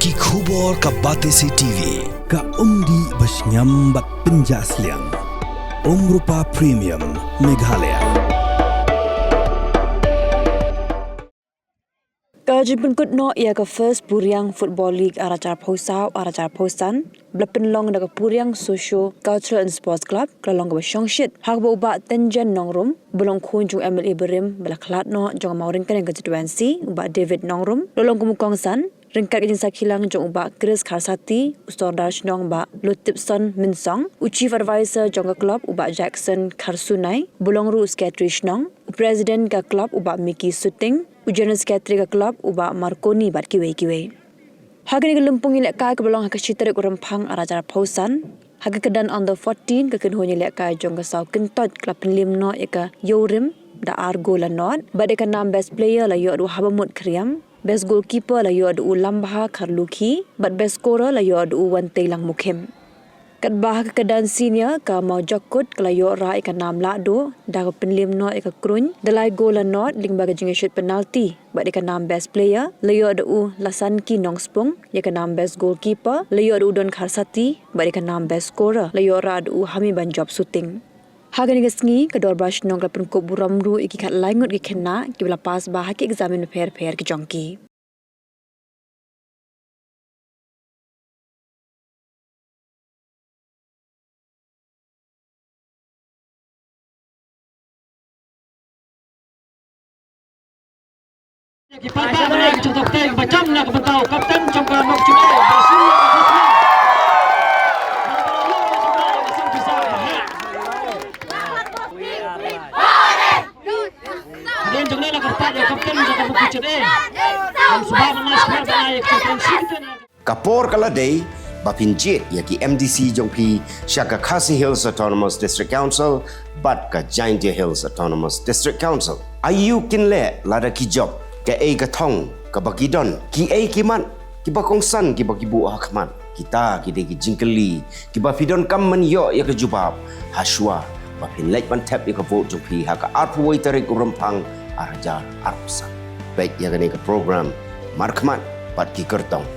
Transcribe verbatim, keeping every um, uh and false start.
Ki khubor ka Batesi T V, ka umdih ba shngiam bad pynjah sliang. Umrupa Premium, Meghalaya. Ka jingpynkut noh ïa ka First Puriang Football League ar hajar arphew saw ar hajar arphew san ba la pynlong da ka Puriang Socio Cultural and Sports Club ka la long kaba shongshit, ha kaba u Bah Tenjen Nongrum, ba long khun jong u M L A barim ba la khlad noh jong ka Mawryngkneng constituency, u Bah David Nongrum, u la long kum u kongsan ryngkat ka jingsakhileng jong u Bah Chris Kharsati, u Sordar Shnong Bah Lotipson Mynsong, u Chief Advisor jong ka club u Bah Jackson Kharsunai, ba long ruh u Secretary Shnong, u President ka club u Bah Mickey Suting, u General Secretary ka club u Bah Marconi bad kiwei kiwei. Ha kane ka lympung ïalehkai kaba long ha ka shi tarik u Rymphang ar hajar arphew san, ha ka kyrdan under fourteen, ka kynhun ïalehkai jong ka Saw Kyntoit ka la pynliem noh ïa ka Ïewrim da ar gol la nod, bad ïa ka nam best player la ïoh da u Habamut Khriam, best goalkeeper la ïoh da u Lambha Kharlukhi, bad best scorer la ïoh da u Wanteilang Mukhim. Katba ha ka kyrdan senior, ka Mawjokkut ka la ïoh rah ïa ka nam lahduh da ka pynliem noh ïa ka Kruiñ da lai gol la nod lyngba ka jingïashit penalty, bad ïa ka nam best player la ïoh da u Lasanki Nongspung, ïa ka nam best goalkeeper la ïoh da u Don Kharsati, bad ïa ka nam best scorer la ïoh rah da u Hamibanjop Suting. Ha kane ka sngi, ka Dorbar Shnong ka la pynkup burom ruh ïa ki khatlai ngut ki khynnah kiba la pass bha ha ki exam bapher bapher ki jong ki. Ki paidbah na ki jong ka pteng ba cham na ka bynta u kapten jong ka Mawkynrew. Hadien jong ne la ka pat ïa u kapten jong ka Mawkynrew. Kam sbah ba na sbah ba na ïa ka kapten shisien. Ka por ka la dei ba phin jied ïa ki M D C jong phi sha ka Khasi Hills Autonomous District Council bad ka Jaintia Hills Autonomous District Council. Aïu kin leh lada ki jop, kaei ka thong kaba ki don, kiei ki mat kiba kongsan kiba ki buh ha khmat? Kita ki dei ki jingkylli kiba phi donkam ban ïoh ïa ka jubab ha shuwa ba phin leit ban thep ïa ka vote jong phi ha ka arphew wei tarik u Rymphang ar hajar arphew san. Peit ïa kane ka program markhmat bad ki kyrtong.